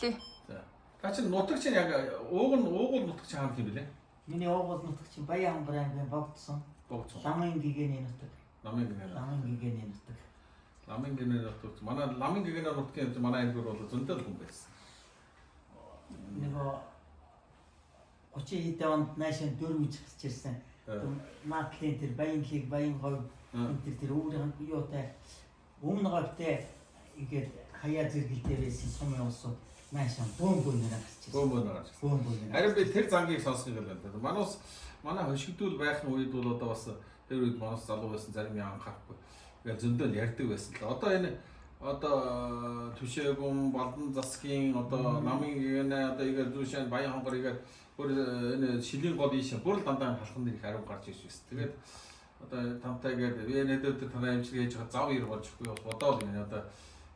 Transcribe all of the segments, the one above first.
Эхлэе. За. Та чинь нутаг чинь яг ууг нь уугуул нутаг чинь хаана юм бэлээ? Миний уугуул нутаг чинь Баян хонгор аймгийн Богдсон. Богдсон. Ламын гэгэний нутаг. Ламын гинэ. Ламын гэгэний нутаг. Ламын гинэ нутаг. Манай ламын гинэ нутгийн юм манай аймаг бол зөндөл хүн байсан. Нөгөө 30 хэдэн онд наашаа дөрвөж гарч ирсэн. Наадлын тэр Баянлыг, Баян говь энэ тэр тэр өврийн юутай өмнө говьтэй ингээд хаяа зэрэгэлдээ байсан сумын улсууд наашаа бөөн бөөнөр гарч ирсэн. Бөөн бөөнөр гарч ирсэн. Бөөн бөөнөр. Харин би тэр зангийг сонсох юм байна. Манус манай хошигдүүл байх үед бол одоо бас тэр үед манус залуу байсан зарим юм анхаарахгүй. Ингээд зөндөл ярьдаг байсан л. Одоо энэ одоо Түшээгүн, Балдан засгийн одоо намын гэнэ одоо игээр Зүүшэн, Баян хонгор игээр бүр энэ шилийн гол ийш бүр л дандаа халхан нэг хариу гарч ирж байсан. Тэгээд одоо тамтай гээд би энэ өдөр танай имчилгээ хийж байгаа зав ир болж ихгүй бас бодоол юм одоо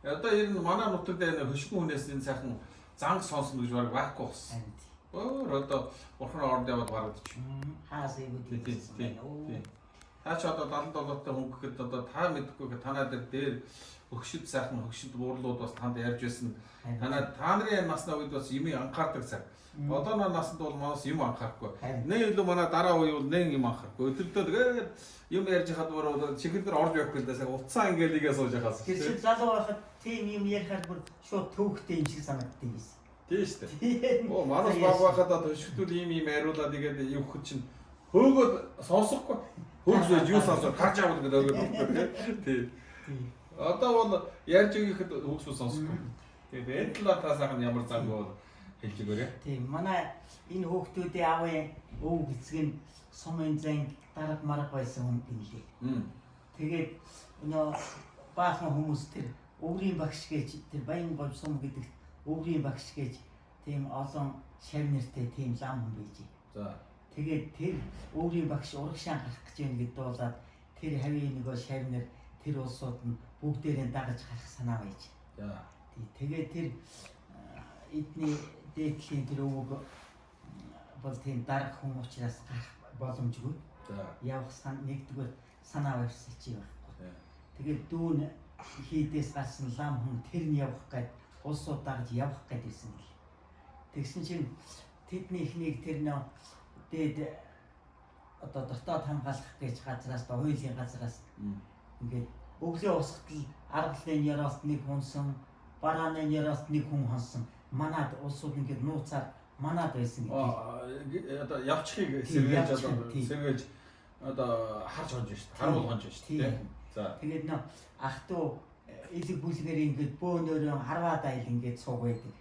одоо ер нь манай нутаг дээр энэ хөшгөн хүнээс энэ сайхан занг сонсно гэж баг байхгүй болсон. Өөр одоо бурхан орд яваад барагдчих. Хаас айгуу тийм. Та ч одоо 77-тай хүн гэхэд одоо та мэдэхгүй гэхэд танаа дээр дээр өгшөд сайхан өгшөд буурлууд бас танд ярьж байсан. Танаа та нарын насны үед бас юм анхаардаг цаг. Одоо наа насанд бол манаас юм анхаарахгүй. Нэ илүү манай дараа үе бол нэн юм анхаарахгүй. Өдөртөө тэгээд юм ярьж хахад бүр чихэн дээр орж явахгүй л да сайн утсаа ингээл игээ сууж хахаас. Тэр чинь залуу байхад тийм юм ярихаар бүр шууд төвхтэй юм шиг санагддаг байсан. Тийм шүү дээ. Оо манаас баг байхад одоо өшгтүүл ийм ийм яриулаад игээд явхад чинь хөөгөөд сонсохгүй. Хөөгс байж юу сонсоо гарч аваад гэдэг өгөөд өгдөг тий. Одоо бол ярьж өгөхэд хөөгс сонсохгүй. Тэгээд энэ талаар та сайхан ямар занг бол хэлж өгөөрэй. Тийм манай энэ хүүхдүүдийн аавын өвөг эцэг нь сумын занг дарга марга байсан хүн юм лээ. Тэгээд нөө баахан хүмүүс тэр өврийн багш гэж тэр Баян говь сум гэдэгт өврийн багш гэж тийм олон шав нэртэй тийм лам хүн байж. За. Тэгээд тэр өврийн багш урагшаан гарах гэж байна гэд дуулаад тэр хавийн нөгөө шав нар тэр улсууд нь бүгдээрээ дагаж гарах санаа байж. За. Тэгээд тэр эдний дээдлийн тэр өвөг бол тийм дарга хүн учраас гарах боломжгүй. За. Явах сан нэгдүгээр санаа барьсан чи байхгүй. Тэгээд дүүн хийдээс гарсан лам хүн тэр нь явах гээд улсууд дагаж явах гээд байсан гэл. Тэгсэн чинь тэдний эхнийг тэр нөө дээд одоо дотоод хамгаалах гэж газраас ба хуулийн газраас ингээд өглөө босоход аргалын яроолт нэг хүнсэн, барааны яроолт нэг хүн хонсон. Манад улсууд ингээд нууцаар манад байсан гэдэг. Одоо явчихыг сэргээж одоо сэргээж одоо харж хонж шүү дээ. Харуул хонж шүү дээ. За. Тэгээд нөө ах トゥ элэг бүлгээр ингээд бөөнөрөө 10-аад айл ингээд сууг байдаг.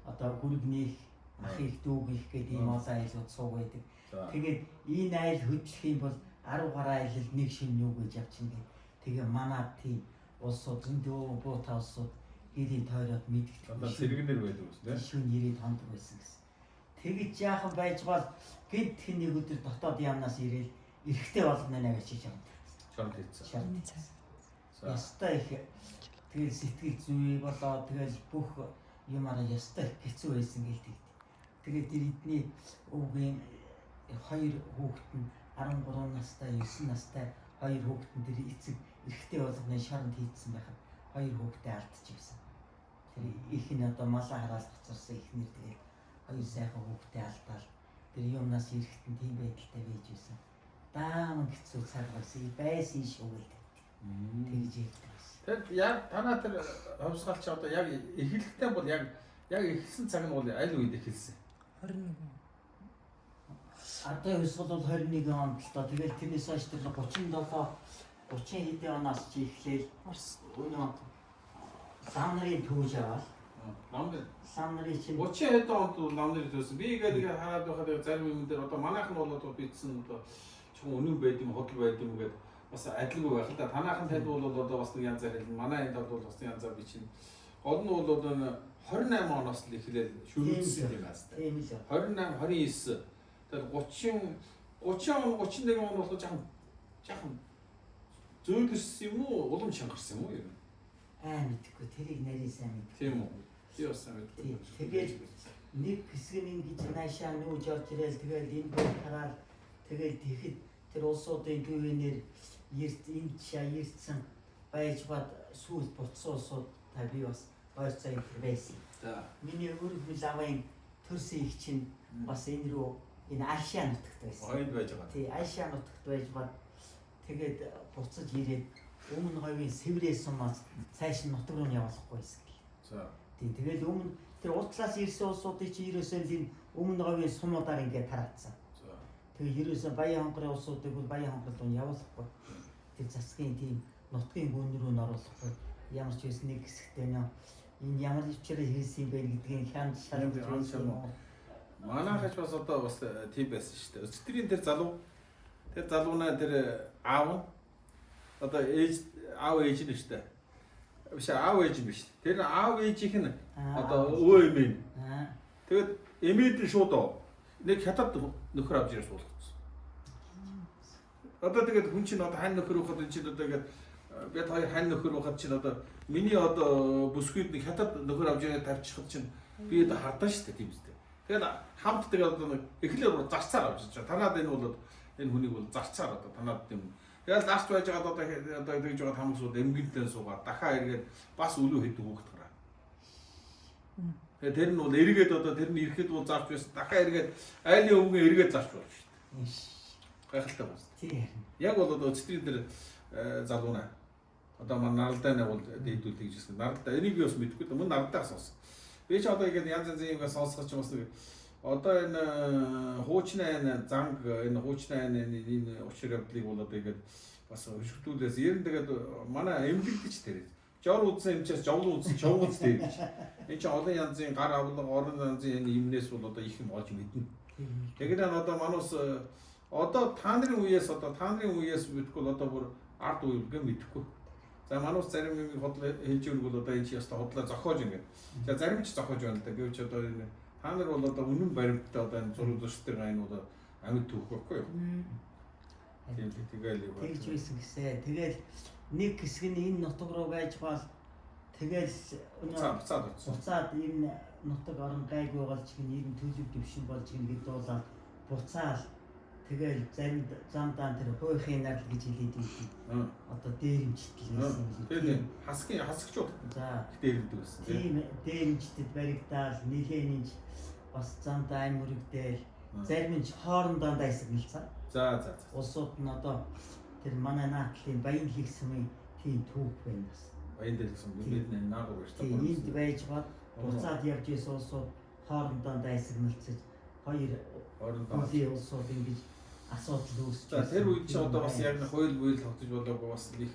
Одоо гүрэгнийх, ах их дүүг их гэдэг ийм олон айлууд сууг байдаг. Тэгээд энэ айл хөдлөх юм бол 10 гаруй айлд нэг шин нүг гэж явчихна гэх. Тэгээ манад тийм улсууд зөндөө буута улсууд гэрийн тойроод мэддэг. Одоо сэргэнэр байдаг ус тийм. Шүн ирээд хондог байсан гэсэн. Тэгэж яахан байж гол гинт хин нэг өдөр дотоод яамнаас ирээл эрэхтэй болгоно нэ гэж чиж явна. Шорд хийсэн. Шорд хийсэн. Ястай их тэгэл сэтгэл зүй болоо тэгэл бүх юмараа ястай их хэцүү байсан гээл тэгд. Тэгээд тэр эдний өвгийн хоёр хүүхэд нь 13 настай, 9 настай хоёр хүүхэд нь тэр эцэг эрэгтэй болгоны шоронд хийдсэн байхад хоёр хүүхдээ алдчихсан. Тэр их нь одоо малаа хараал гоцорсон их нэр тэгээд хоёр сайхан хүүхдээ алдаал тэр юмнаас эрэхт нь тийм байдалтай байж байсан. Дааман хэцүү цаг байсан байсан шүү гэдэг. Тэгж ярьдаг байсан. Тэр яг танаа тэр хувьсгаал чи одоо яг эхлэхдээ бол яг яг эхэлсэн цаг нь бол аль үед эхэлсэн? 21. Ардын хувьсгал бол 21 онд л доо. Тэгэл тэрнээс хойш тэр 37 30 хэдэн оноос чи эхлээл өнөө лам нарын төвж аваад лам нар лам нарын чинь 30 хэдэн онд лам нарын төвсөн. Би ингээд хараад байхад зарим юм дээр одоо манайх нь бол одоо бичсэн одоо чухам үнэн байд юм худал байд юм гээд бас адилгүй байх л да. Танаахан танд бол одоо бас нэг янзаар хэлнэ. Манай энэ талд бол бас нэг янзаар бичнэ. Гол нь бол одоо 28 оноос л эхлээл шүрүүлсэн юм байна. Тийм л. 28 29 тэгэл 30 30 он 31 он бол жаахан жаахан зөөлөссөн юм уу? Улам чангарсан юм уу ер нь? Аа мэдхгүй тэрийг нарийн сайн мэдгүй. Тийм үү? Би бас сайн мэдгүй. Тэгэл нэг хэсэг нь ингэж наашаа нүүж орж ирээл тэгэл энэ бүр хараал тэгэл тэгэхэд тэр улсуудын төвөнөр эрт энэ жишээ эртсэн байж бад сүүл буцсан улсууд та би бас Ойцоо их байсан. За. Миний өргөл авын төрсөн их чинь бас энэ рүү энэ Альшаа нутагт байсан. Оёд байж байгаа. Тий, Альшаа нутагт байж бод тэгээд буцаж ирээд өмнө говийн Сэврээ сумаас цааш нь нутаг руу нь явуулахгүй байсан гэл. За. Тий, тэгэл өмнө тэр урд талаас ирсэн улсуудыг чи ерөөсөө л энэ өмнө говийн сумуудаар ингээд тараацсан. За. Тэгээ ерөөсөө Баян хонгорын улсуудыг бол Баян хонгор руу явуулахгүй. Тэр засгийн тийм нутгийн гүн рүү н оруулахгүй. Ямар ч байсан нэг хэсэгтээ нөө энэ ямар ивчээрээ хийсэн юм бэ гэдгийг хянд шалгаж байсан юм уу? Манайхаж бас одоо бас тийм байсан шүү дээ. Өчтөрийн тэр залуу тэр залуунаа тэр аав нь одоо ээж аав ээж нь шүү дээ. Биш аав ээж нь биш. Тэр аав ээжийнх нь одоо өвөө эмээ. Тэгээд эмээд нь шууд нэг хятад нөхөр авч ирээ суулгацсан. Одоо тэгээд хүн чинь одоо хань нөхөр байхад энэ чинь одоо ингээд бид хоёр хань нөхөр байхад чинь одоо миний одоо бүсгүйд нэг хятад нөхөр авч ирээ тавьчихад чинь би одоо хардаа шүү дээ тийм үстэй. Тэгээд хамт тэгээд одоо нэг эхлээр бүр зарцаар авч ирж байгаа. Танаад энэ бол энэ хүнийг бол зарцаар одоо танаад тийм. Тэгээд зарч байж байгаад одоо одоо тэгж байгаа хамсууд эмгэнтэн суугаад дахиад эргээд бас өлөө хэдэн хүүхэд гараа. Тэгээд тэр нь бол эргээд одоо тэр нь ирэхэд бол зарч байсан. Дахиад эргээд айлын өвгөн эргээд зарч болж шүү дээ. Гайхалтай байна. Тийм. Яг бол одоо өчтөрийн тэр залуунаа одоо маань наралдаа бол дээдүүл тэгж ирсэн. Наралдаа энийг би бас мэдэхгүй л мөн наралдаа сонсон. Би ч одоо ингээд янз янзын юм сонсгож ч юм бас нэг одоо энэ хуучны энэ занг энэ хуучны энэ энэ учир явдлыг бол одоо ингээд бас өшгтүүлээс ер нь тэгээд манай эмгэлдэж тэр. Жор үзсэн эмчээс жовлон үзсэн човгоц тэр гэж. Энэ чинь олон янзын гар авлага, орон янзын энэ юмнээс бол одоо их юм олж мэднэ. Тэгээд одоо манус одоо та нарын үеэс одоо та нарын үеэс мэдгүй бол одоо бүр ард үе гэх мэдэхгүй. За манус зарим юм худлаа хэлж өгөх бол одоо энэ чи яста худлаа зохиож ингээд. За зарим ч зохиож байна л да. Гэвч одоо энэ та нар бол одоо үнэн баримттай одоо энэ зураг зурштай энэ бол амьд түүх байхгүй юу? Тийм тэгэл юу. Тэгж байсан гэсэ. Тэгэл нэг хэсэг нь энэ нутаг руу байж бол тэгэл буцаад очсон. Буцаад энэ нутаг орон гайгүй болж гин ер нь төлөв дэвшин болж гин гэдүүлээд буцаал тэгэл зарим замдаан тэр хуйхын нар гэж хэлээд байдаг. Одоо дээрэмчтэл байсан юм лээ. Тийм хасгийн хасагчууд. За дээрэмдэг байсан. Тийм дээрэмчтэд баригдаал нилээн нж бас замдаа айн мөрөгдөөл зарим нь хоорондоо дайсагналцсан. За за за. Улсууд нь одоо тэр манай наадлын Баян сумын тийм түүх байна бас. Баян сум бид наагур байж та. Тийм энд байж бод буцаад явж исэн улсууд хоорондоо дайсагналцаж хоёр хоорондоо улсууд ингэж асуудал үүсч. За тэр үед чи одоо бас яг хууль буйл тогтож болоогүй бас их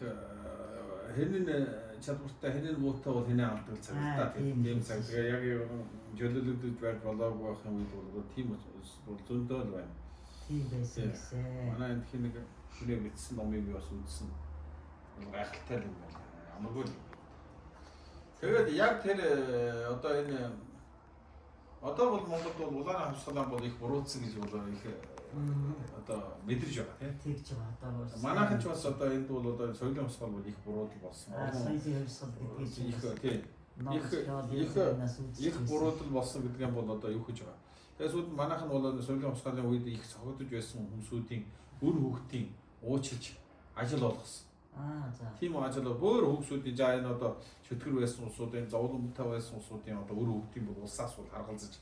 хэн нь чадвартай хэн нь муутай бол хэнээ алддаг цаг л та тийм цаг. Тэгээ яг жөлөөлөгдөж байж болоогүй байх юм үед бол тийм бол зөндөө л байна. Тийм байсан гэсэн. Манай энд хин нэг хүний мэдсэн номыг би бас үзсэн. Гайхалтай юм байна. Амаргүй л. Тэгээд яг тэр одоо энэ одоо бол Монголд бол улаан хувьсгалан бол их буруутсан гэж бол их одоо мэдэрч байгаа тийм. Тэгж байгаа одоо бас. Манайхан ч бас одоо энд бол одоо соёлын хувьсгал бол их буруудал болсон. Соёлын хувьсгал гэдгийг их тийм. Их буруудал болсон гэдэг юм бол одоо юу гэж байгаа. Тэгээд сүйд манайхан бол соёлын хувьсгалын үед их цогцолдож байсан хүмүүсүүдийн үр хүүхдийн уучлж ажил олгосон. Аа за. Тийм ажил өөр хүүхдүүдийн за энэ одоо чөтгөр байсан улсуудын зовлонтой байсан улсуудын одоо үр хүүхдийн бүр улсаас бол харгалзаж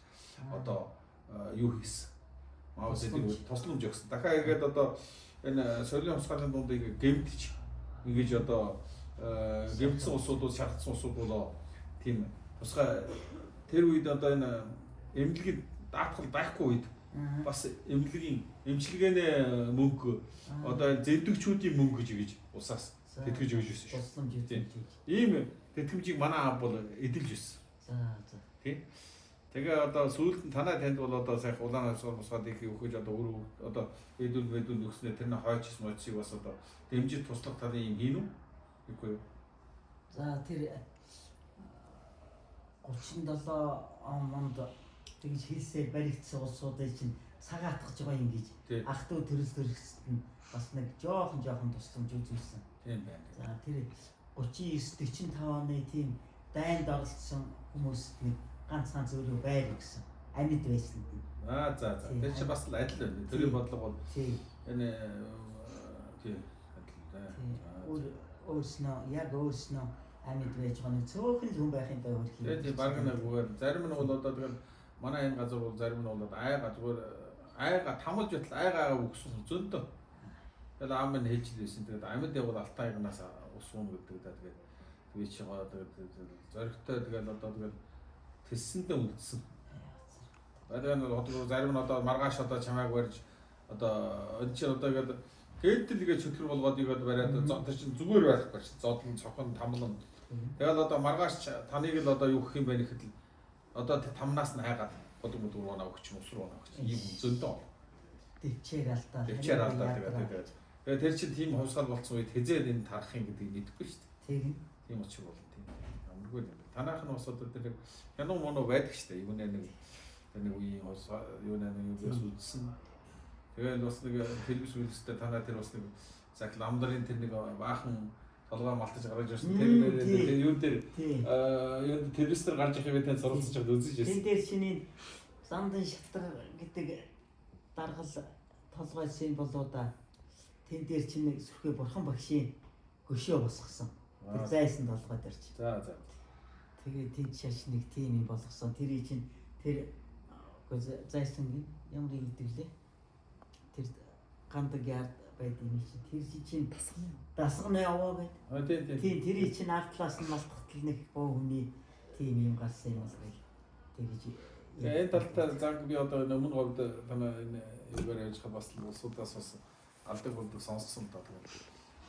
одоо юу хийсэн. Мао Цзэдунг тусламж өгсөн. Дахиад эргээд одоо энэ соёлын хувьсгалын дунд гэмтэж ингэж одоо гэмтсэн улсууд шаардсан улсууд бол тийм тусгай тэр үед одоо энэ эмнэлгийн даатгал байхгүй үед бас эмнэлгийн эмчилгээний мөнгө одоо зэвдэгчүүдийн мөнгө гэж ингэж улсаас тэтгэж өгч байсан шүү. Тусламж өгч. Ийм тэтгэмжийг манай аав бол эдэлж байсан. За за. Тийм. Тэгээ одоо сүүлд нь танай танд бол одоо сайх улаан хувьсгал бусгаад их өгөж одоо өөр одоо эдүүл мэдүүл өгснээр тэр нь хойчс мочийг бас одоо дэмжиж туслах талын юм хийн үү? Үгүй юу? За тэр 37 онд тэгж хэлсээр баригдсан улсуудыг чинь цагаатгаж байгаа юм гэж ах トゥ төрөл төрөсөд нь бас нэг жоохон тусламж үзүүлсэн. Тийм байна. За тэр 39 45 оны тийм дайнд оролцсон хүмүүст нэг ганц ганц өөрөө байр өгсөн. Амьд байсан нь. Аа за за. Тэр чинь бас л адил байна. Төрийн бодлого бол энэ тийм адил да. Өөрснөө яг өөрснөө амьд байж байгаа нэг цөөхөн л хүн байх юм даа хөрхий. Тэгээд тийм баг нэггээр зарим нь бол одоо тэгэл манай энэ газар бол зарим нь бол айга зүгээр айга тамалж байтал айгаа өгсөн зөндөө. Тэгэл аам нь хэлж л байсан. Тэгээд амьд явал алтайгнаас ус уун гэдэг да. Тэгээд би чи гоо тэгээд зоригтой тэгэл одоо тэгэл тэссэндээ үлдсэн. Тэгээд нь одоо зарим нь одоо маргааш одоо чамайг барьж одоо энэ чинь одоо ингээд тэгээд л ингээд чөтгөр болгоод ингээд бариад тэр чинь зүгээр байхгүй чинь зодлон цохон тамлан. Тэгэл одоо маргааш таныг л одоо юу гэх юм бэ гэхэд л одоо тэр тамнаас нь хайгаад бодог модог руу өгч юм ус руу өгч ийм зөндөө. Төвчээр алдаа. Төвчээр алдаа тэгээд тэгээд тэр чинь тийм хувьсгал болцсон үед хизээд энэ тарах юм гэдгийг мэдэхгүй шүү дээ. Тэгнь. Тийм учир болно тийм. Амаргүй юм. Танайх нь бас одоо тэр хянуу мунуу байдаг шүү дээ. Юу нэ нэг тэр нэг үеийн ус юу нэ нэг юу бас үзсэн. Тэгэл бас нэг телевиз үйлстэй танаа тэр бас нэг зак ламдрын тэр нэг баахан толгой малтаж гарч ирсэн. Тэр тэр юун дээр юун телевиз дээр гарч ирэх юм тань суралцж аваад үзэж Тэн байсан. дээр чиний замдан шатар гэдэг даргал толгой сэн болоо да. Тэн дээр чинь нэг сүрхий бурхан багшийн хөшөө босгосон. Тэр зайсан толгой дээр чинь. За за. Тэгээ тэнд шаш нэг тийм юм болгосон. Тэрий чинь тэр үгүй зайсан гин ямар юм гэдэг лээ. Тэр гандаг ярд байд юм чинь. Тэр чинь дасганы яваа гэд. А тийм тийм. Тийм тэрий чинь ард талаас нь малтахтал нэг боо хүний тийм юм гарсан юм бол гэл. Тэгэж Тэгээ энэ талтай занг би одоо өмнө говьд танаа энэ юугаар ярьж хад бас л улсуудаас бас алдаг болдог сонссон л доо.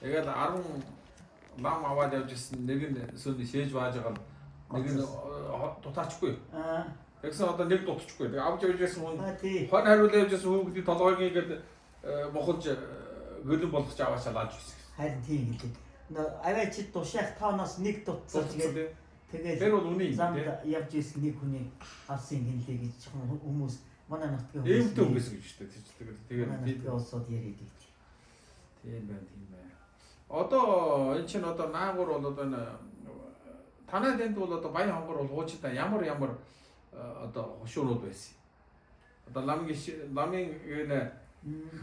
Тэгээд 10 лам аваад явж исэн нэг нь сүн шээж бааж байгаа нэг нь дутаачгүй. Аа Тэгсэн одоо нэг дутчихгүй. Тэгээ авч явж исэн хүн тий. хон хариулаа явж исэн хүүхдийн толгойг ингээд мухалж гөлөн болгож аваачаа лааж байсан. Харин тийм гэлээ. Нөө аваа чи тушаах тооноос нэг дутсан тэгээд Тэр тэгэл бол үнэн юм замд тий. явж исэн нэг хүний авсан гинлээ гэж хүмүүс манай нутгийн Иймтэй хүмүүс гэж шүү дээ. Тэр чинь тэгэл манай тэгээд нутгийн улсууд яриад байдаг. Тийм байна, тийм байна. Одоо энэ чинь одоо наагур бол одоо энэ танай тэнд бол одоо Баян хонгор бол хуучтай ямар ямар одоо хошуурууд байсан. Одоо ламын ламын энэ х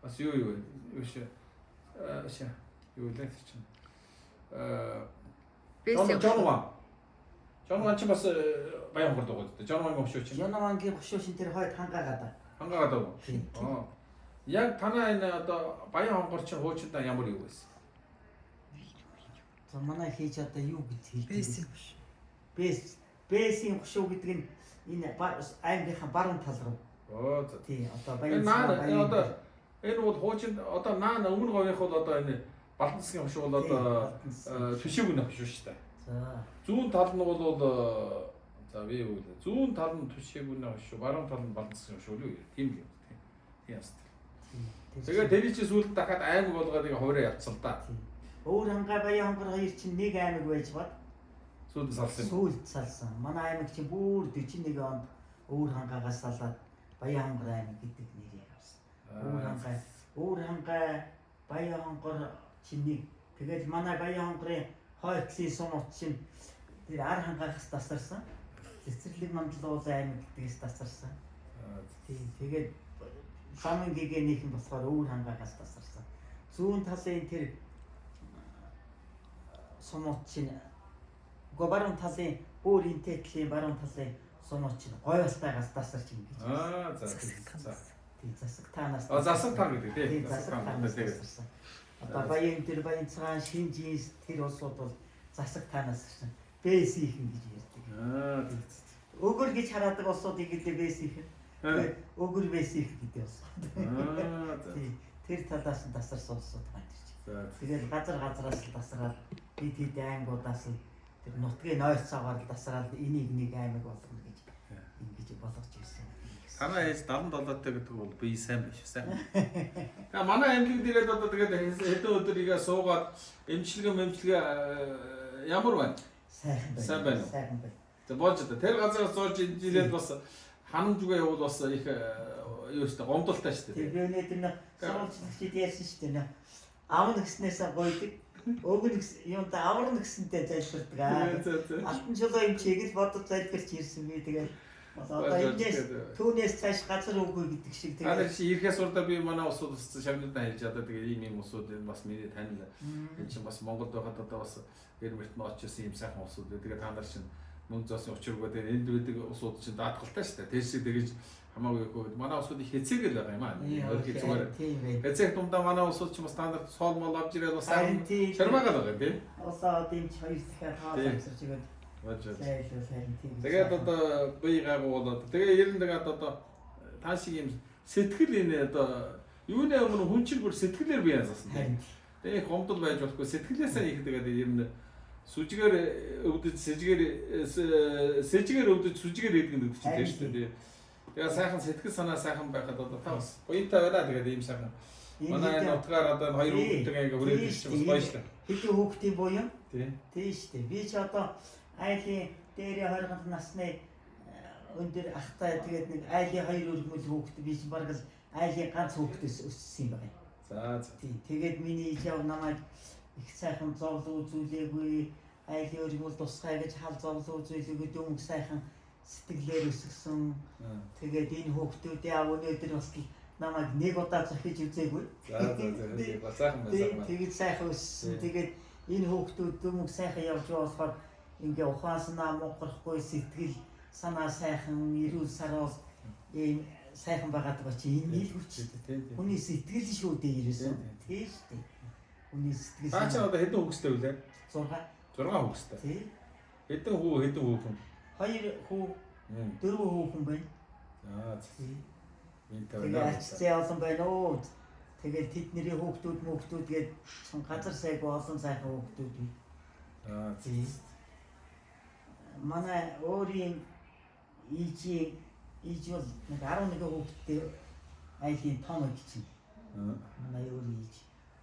бас юу юу юу ши ши юу лээ тэр чинь Бэс Жон Ван. Жон Ван чи бас Баян хонгор дуугаад дээ. Жон Вангийн хошуу чинь Янавангийн хошуу шин тэр хойд хангаагаад. хангаагаад байгаа. Тийм. Аа. Яг танай энэ одоо Баян хонгор чинь хуучтай ямар юу байсан? За манай хийж одоо юу гэж хэлдэг Бэс вэ? Бэс бэсийн хошуу гэдэг нь энэ аймгийнхаа баруун тал руу. Оо за. Тий одоо Энэ Баян наа Баян одоо энэ бол хуучин одоо наа өмнө говийнх бол одоо энэ Балдансгийн хошуу бол одоо Түшээгүн хошуу шүү дээ. За Зүүн тал нь бол за би юу гэлээ. Зүүн тал нь Түшээгүн хошуу, баруун тал нь Балдансгийн хошуу л юу тийм л юм тийм. Тийм яст. Тийм. Тэгээ тэрий чи сүүлд дахиад аймаг болгоод ингээ хувираа явцсан л да. Тийм. Өөр хангай Баян хонгор хоёр чинь нэг аймаг байж бод Сүүлд салсан юм. сүүлд салсан. Манай аймаг чинь бүр 41 онд өөр хангаагаас салаад Баян хонгор аймаг гэдэг нэрийг авсан. Өөр хангай, өөр хангай Баян хонгор чинь нэг. Тэгэл манай Баян хонгорын хойд талын сум ут чинь тэр ар хангаагаас тасарсан. Цэцэрлэг Мандлуул аймаг гэдгээс тасарсан. Тийм. Тэгээд ламын гэгээнийхэн болохоор өвөр хангаагаас тасарсан. Зүүн талын тэр сумууд чинь үгүй баруун талын бүр энтэй талын баруун талын сумууд чинь гойвалтайгаас тасарч ингэж. Аа за. Засаг За. Тийм засаг таанаас. А засаг таан гэдэг Тийм тийм. засаг таанаас тасарсан. Одоо Баян тэр Баян цагаан шин жинс тэр улсууд бол засаг таанаас ирсэн. Бэсийнхэн гэж ярьдаг. Аа тийм. Өгөр гэж хараадаг улсуудыг гэлээ бэсийнхэн. Аа Өгөр бэсийнхэн гэдэг улсууд. за. Тийм тэр талаас нь тасарсан улсууд байна тэр чинь. За. Тэгэл газар газараас л тасраад хэд хэд аймагудаас л тэр нутгийн нойрцоогоор л тасраад энийг нэг аймаг болгоно гэж ингэж болгож ирсэн. Танай ээж 77-тай гэдэг бол би сайн биш сайн. Тэгээ манай эмнэлэг дээрээ одоо тэгээд хэдэн өдөр игээ суугаад эмчилгээ мэмчилгээ ямар байна? Сайхан байна. Сайн байна уу? Сайхан байна. За болж одоо тэр газараас зурж ирээд бас ханамжгүй явуул бас их юу штэ гомдолтой штэ. Тэр би өнөөдөр нэ сурвалжлагчид ярьсан шүү дээ нэ. Авна гэснээсээ гойдог. Өгнө гэсэн юмдаа аварна гэсэнтэй залбирдаг аа. За за. Алтан чулуу юм чиг л бодож залбирч ирсэн би тэгээд Одоо энэс түүнээс цааш газар үгүй гэдэг шиг тэгээд чи ирэхээс урдаа би манай усууд бас шавнуудаа хэлж одоо тэгээд ийм усууд энэ бас миний танил энэ чинь бас Монголд байхад одоо бас гэр мөрт нь очижсэн ийм сайхан усууд. Тэгээд та нар чинь мөнгө зоосын учиргүй тэгээд энд байдаг усууд чинь даатгалтай шүү дээ. Тэр шиг тэгэж хамаагүй хөө манай усууд их хэцээгээл байгаа юм аа. Өөрхий зүгээр. Хэцээх дундаа манай усууд чинь бас та нарт соол мол авч ирээд бас шармаагаа байгаа тийм. Усаа дэмж хоёр дахиад хаал авчирч өгöd. Тэгээд одоо бие гайгүй болоод тэгээ ер нь тэгээд одоо та шиг юм сэтгэл энэ одоо юуны өмнө хүн чинь бүр сэтгэлээр бие янзсан тийм. Тэгээ их гомдол байж болохгүй сэтгэлээсээ их тэгээд ер нь сүжгээр өвдөж сэжгээр өвдөж сүжгээр хийдэг гэдэг чинь тийм шүү дээ. Тэгээ сайхан сэтгэл санаа сайхан байхад одоо та бас буянтай байна тэгээд ийм сайхан. Манай энэ нутгаар одоо хоёр хүүхдтэйгээ ингээ хүрээд ирчих бас гоё шүү дээ. Хэдэн хүүхдийн буян? Тийм шүү дээ. Би ч одоо айлын дээрээ 20 насны өндөр ахтай тэгээд нэг айлын хоёр өргөмөл хүүхэд би ч бараг л айлын ганц хүүхдээс өссөн юм байна. За за. Тийм. Тэгээд миний ээж аав намайг их сайхан зовлон үзүүлээгүй, айлын өргөмөл тусгай гэж хал зовлон үзүүлээгүй дүмг сайхан сэтгэлээр өсгсөн. Тэгээд энэ хүүхдүүдийн аав өнөөдөр бас л намайг нэг удаа зохиж үзээгүй. За за за. Сайхан байна. Тэгээд сайхан өссөн. Тэгээд энэ хүүхдүүд дүмг сайхан явж байгаа болохоор ингээ ухаан санаа муухрахгүй сэтгэл санаа сайхан эрүүл саруул ийм сайхан байгаад байгаа чи энэ нийл хүч. Хүний сэтгэл шүү дээ ерөөсөн. Тийм шүү дээ. Хүний сэтгэл. Та чи одоо хэдэн хүүхэдтэй вүлээ? 6. 6 хүүхэдтэй. Тийм. Хэдэн хүү хэдэн хүүхэн? 2 хүү 4 хүүхэн байна. За за. Тэгээд ачцээ олон байна уу. Тэгээд тэдний хүүхдүүд мөхтүүд гээд газар сайгүй олон сайхан хүүхдүүд бий. За тийм. Манай өөрийн ээж бол нэг 11 хүүхэдтэй айлын том ээж чинь. Манай өөрийн ээж.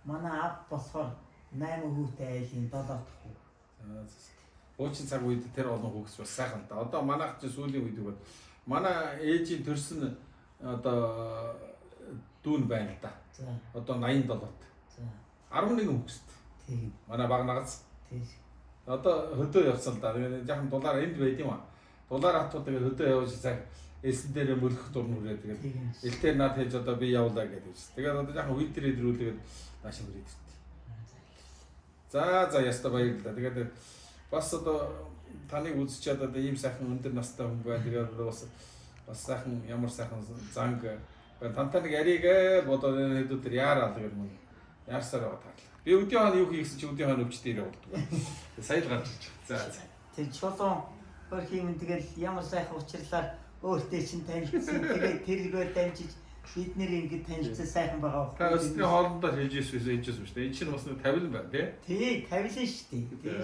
Манай ав болохоор 8 хүүтэй айлын 7 дахь хүү. За за. Хуучин цаг үед тэр олон хүүхэс бас сайхан та. Одоо манайх чинь сүүлийн үед бол манай ээжийн төрсөн одоо дүүн байна л да. За. Одоо 87-т. За. 11 хүүхэст. Тийм. Манай баг нагаз. Тийм. Одоо хөдөө явсан л да. Тэгээд жаахан дулаар энд байд юм аа. Дулаар хатуу тэгээд хөдөө явж цаг элсэн дээрээ мөлхөх дурн хүрээ тэгээд элтээр над хэлж одоо би явлаа гэдэг чинь. Тэгээд одоо жаахан витер идрүүлээд наашаа хүрээд иртээ. За за яста баярлалаа. Тэгээд бас одоо таныг үзчихэд одоо ийм сайхан өндөр настай хүн байна. Тэгээд одоо бас сайхан ямар сайхан занг байна. Тантай нэг яриг бодоод энэ хэдүүд төр яараа л гэдэг юм. Яарсаар байгаа таарлаа. Би өдийн хаан юу хийсэн чи өдийн хаан өвчтөй ирээ болдгоо. Сая л гарч ирж. За за. Тэр чулуун хөрхийн юм тэгэл ямар сайхан учирлаар өөртөө чинь танилцсан. Тэгээд тэргээр дамжиж бид нэр ингэж танилцсан сайхан байгаа байхгүй. Та өсний хоолндоо хэлж ирсэн шүү дээ. Энэ чинь бас нэг тавилан байна тий. Тий, тавилан шүү дээ. Тий.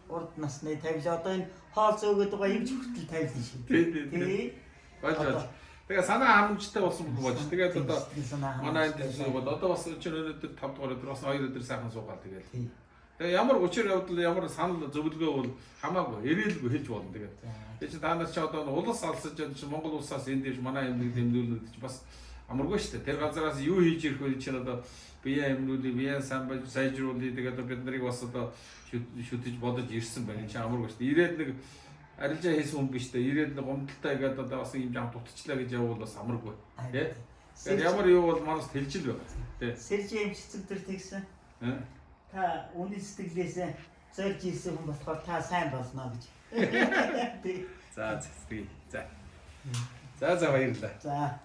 Урд насны тавил одоо энэ хоол зөөгöd байгаа эмч хүртэл тавилан шүү. Тий, тий, тий. Болж болж. Тэгээ санаа харамжтай болсон болж. Тэгээд одоо манай энэ зүйл бол одоо бас чинь өнөөдөр 5 дугаар өдөр бас 2 өдөр сайхан суугаал тэгэл. Тэгээ ямар учир явдал ямар санал зөвлөгөө бол хамаагүй ирээлгүй хэлж болно тэгээд. Тэгээ чи та нар чи одоо улс алсаж чи Монгол улсаас энд ирж манай эмнэлэг дэмнүүлнүүд чи бас амаргүй шүү дээ. Тэр газараас юу хийж ирэх вэ чи одоо бие эмнүүлээ, бие сайн байж сайжруулъя тэгээд одоо бид нарыг бас одоо шүтэж бодож ирсэн байна. Чи амаргүй шүү дээ. Ирээд нэг арилжаа хийсэн хүн биш дээ. Ирээд нэг гомдолтой гэдэг одоо бас юм жам дутчлаа гэж явуул бас амаргүй. Тэ? Тэгэхээр ямар юу бол манаас хэлж л байгаа. Тэ. Сэржи эмч цэцэг төр тэгсэн. Та үнэн сэтгэлээсээ зорж ирсэн хүн болохоор та сайн болно гэж. За за тэгье. За. За за баярлалаа. За.